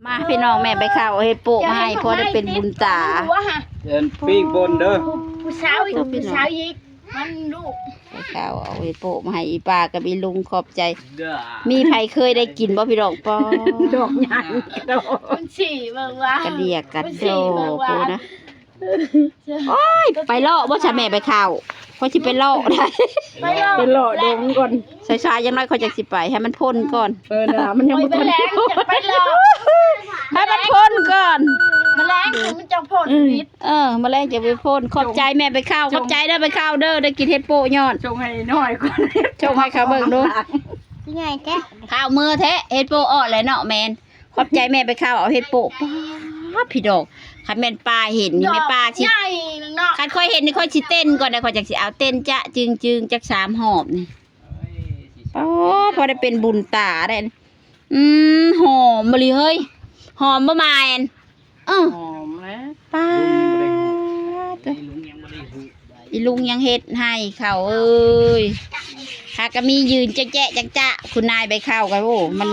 ມາພີ່ນ້ອງ ແມ່ໄປເຂົ້າເຮັດໂປະມາໃຫ້ ພໍໄດ້ເປັນບຸນຕາ. ເອີ້ນປີ້ງປົນເດີ ຜູ້ສາວອີກ ຜູ້ສາວອີກ ມັນລູກ ໄປເຂົ້າເອົາເຮັດໂປະມາໃຫ້ ອີ່ປ້າກັບອີ່ລຸງ ຂອບໃຈ. ມີໃຜເຄີຍໄດ້ກິນບໍ່ພີ່ນ້ອງ? ປ້ອ ດອກຫຍັງ ມັນສີເບິ່ງວ່າ ກະເດຍກະໂດ ເບິ່ງວ່າ ໂອ້ນະ. ໂອ້ຍ ໄປເລາະບໍ່ຊະແມ່ໄປເຂົ້າ? ຂ້ອຍຊິໄປເລາະໄດ້ ໄປເລາະ ໄປເລາະດົງກ່ອນ ສາຍໆ ຢ່າງໜ້ອຍຂ້ອຍຈັກຊິໄປ ໃຫ້ມັນພົ້ນກ່ອນ. ເອີນະ ມັນຍັງບໍ່ທັນ ໂອ້ຍ ມື້ແລງຈັ່ງໄປເລາະ ໃຫ້ມັນພົ້ນກ່ອນ ມື້ແລງມັນຈັ່ງພົ້ນ. ອືມ ເອີ ມື້ແລງຈັ່ງໄປພົ້ນ. ຂອບໃຈແມ່ໄປເຂົ້າ ຂອບໃຈເດີໄປເຂົ້າເດີ ໄດ້ກິນເຫັດໂປະຍ້ອນ ສົ່ງໃຫ້ນ້ອຍກ່ອນ ສົ່ງໃຫ້ເຂົາເບິ່ງດູ. ຄືໃຫຍ່ແທ້ ຂ້າວເມືອແທ້ ເຫັດໂປະອອກແລ້ວເນາະ. ແມ່ນ ຂອບໃຈແມ່ໄປເຂົ້າ ເອົາເຫັດໂປະ. ປ້າດ ພີ່ນ້ອງ ຄັນແມ່ນປ້າເຫັນນີ້ ແມ່ປ້າຊິ ຄັນຂ້ອຍເຫັນນີ້ຂ້ອຍຊິເຕັ້ນກ່ອນໄດ໋ ຂ້ອຍຈັ່ງຊິເອົາເຕັ້ນຈະຈຶ່ງໆ ຈັກສາມຮອບນີ້. ປ້າດ ພໍໄດ້ເປັນບຸນຕາໄດ໋. ອືມ ຫອມອີ່ຫຼີເຮີ້ຍ ຫອມບໍ່ໝ່າຍ? ເອີ ຫອມແລ້ວ ປ້າດ ອີ່ລຸງຍັງເຮັດໃຫ້ເຂົາເອີຍ. ຫາກະມີຢືນແຈະໆຈັກຈະ ຄຸນນາຍໄປເຂົ້າກະ ໂອ້ ມັນ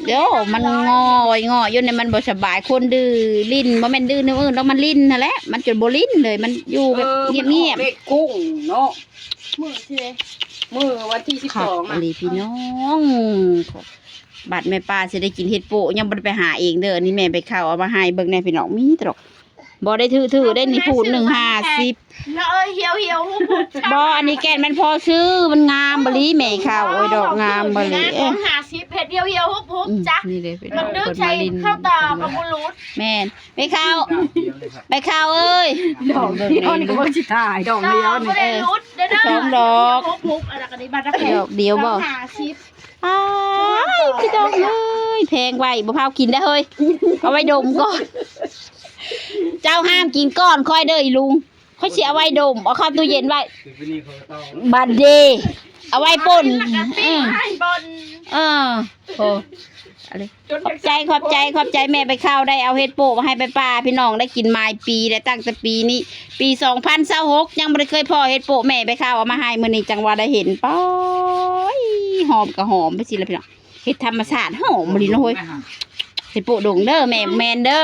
ໂອ້ ມັນງໍ້ງໍ້ຢູ່ນີ້ ມັນບໍ່ສະບາຍ. ຄົນດື້ຫຼິ້ນ ບໍ່ແມ່ນດື້ແນວອື່ນດອກ ມັນຫຼິ້ນຫັ້ນແຫຼະ ມັນຈົນບໍ່ຫຼິ້ນເລີຍ ມັນຢູ່ແບບ ເອີ ງຽບໆ ເຮັດກຸ້ງເນາະ. ມື້ຊິເດ ມື້ວັນທີສິບສອງ ຄັກອີ່ຫຼີພີ່ນ້ອງ. ບັດແມ່ປ້າຊິໄດ້ກິນເຫັດໂປະ ຍັງບໍ່ໄດ້ໄປຫາເອງເດີ. ອັນນີ້ແມ່ໄປເຂົ້າເອົາມາໃຫ້ເບິ່ງແດ່ພີ່ນ້ອງ ມີຕະຫຼອກ ບໍ່ໄດ້ຖືກໆ ໄດ້ນີ້ພູດໜຶ່ງຫ້າສິບ. ເນາະ ເອີ ຫ່ຽວໆ ຫຸບໆ ບໍ່ ອັນນີ້ແກ່ນມັນພໍຊື້ ມັນງາມບໍຫຼີແມ່ເຂົ້າ. ໂອ້ຍ ດອກງາມບໍຫຼີ ເອີ ຫ້າສິບ ເຮັດຫ່ຽວໆ ຫຸບໆ ອືມ ຈ້ະ ນີ້ເດ້ພີ່ນ້ອງ ມັນດຶງໃສ່ເຂົ້າຕາກະບໍ່ຫຼຸດ. ແມ່ນ ແມ່ເຂົ້າ ແມ່ເຂົ້າເອີຍ ດອກດຽວນີ້ກະບໍ່ຊິຕາຍ ດອກດຽວນີ້ ບໍ່ໄດ້ຫຼຸດເດີ ສອງດອກ ຫຸບໆ ອັນນັ້ນກະໄດ້ບາດແຜ ດອກດຽວບໍ່ ຫ້າສິບ. ອ້າຍ ພີ່ນ້ອງເອີຍ ແພງໄວ້ ບໍ່ພາວກິນໄດ້ເຮີ້ຍ ເອົາໄວ້ດົມກ່ອນ. ເຈົ້າຫ້າມກິນກ່ອນຂ້ອຍເດີອີ່ລຸງ ຂ້ອຍຊິເອົາໄວ້ດົມ ເອົາເຂົ້າຕູ້ເຢັນໄວ້. ບັດເດ ເອົາໄວ້ປົ່ນ ອືມ ເອີ ໂອ້ ຂອບໃຈ ຂອບໃຈ ຂອບໃຈແມ່ໄປເຂົ້າ ໄດ້ເອົາເຫັດໂປະມາໃຫ້ໄປປ້າ ພີ່ນ້ອງໄດ້ກິນໝາຍປີແລ້ວ ຕັ້ງແຕ່ປີນີ້ ປີສອງພັນຊາວຫົກ ຍັງບໍ່ໄດ້ເຄີຍພໍ້ເຫັດໂປະ ແມ່ໄປເຂົ້າເອົາມາໃຫ້ ມື້ນີ້ຈັ່ງວ່າໄດ້ເຫັນ. ປ້ອຍ ຫອມກະຫອມໄປຊີ້ລະພີ່ນ້ອງ ເຫັດທຳມະຊາດຫອມອີ່ຫຼີເນາະເຮີ້ຍ. ເຫັດໂປະດົງເດີແມ່ ແມ່ນເດີ.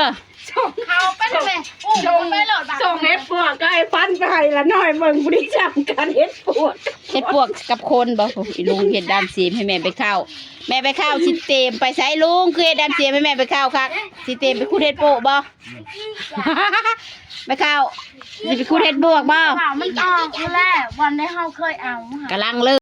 ເຂົ້າໄປແມ່ ອຸ້ມເຂົ້າໄປໂລດບາດ ສົ່ງເຫັດປວກກະໃຫ້ພັນໄປໃຫ້ລະນ້ອຍເບິ່ງ ຜູ້ນີ້ຈຳກັນເຫັດປວກ ເຫັດປວກກັບຄົນບໍ່? ອີ່ລຸງເຮັດດາມເສມໃຫ້ແມ່ໄປເຂົ້າ ແມ່ໄປເຂົ້າຊິເຕມໄປໃສລຸງ ຄືເຮັດດາມເສມໃຫ້ແມ່ໄປເຂົ້າຄັກ ຊິເຕມໄປຂຸດເຫັດໂປະບໍ່? ແມ່ເຂົ້າ ຊິໄປຂຸດເຫັດປວກບໍ່? ມັນອອກຢູ່ແລ້ວ ບ່ອນໃດເຮົາເຄີຍເອົາ ກຳລັງເລີ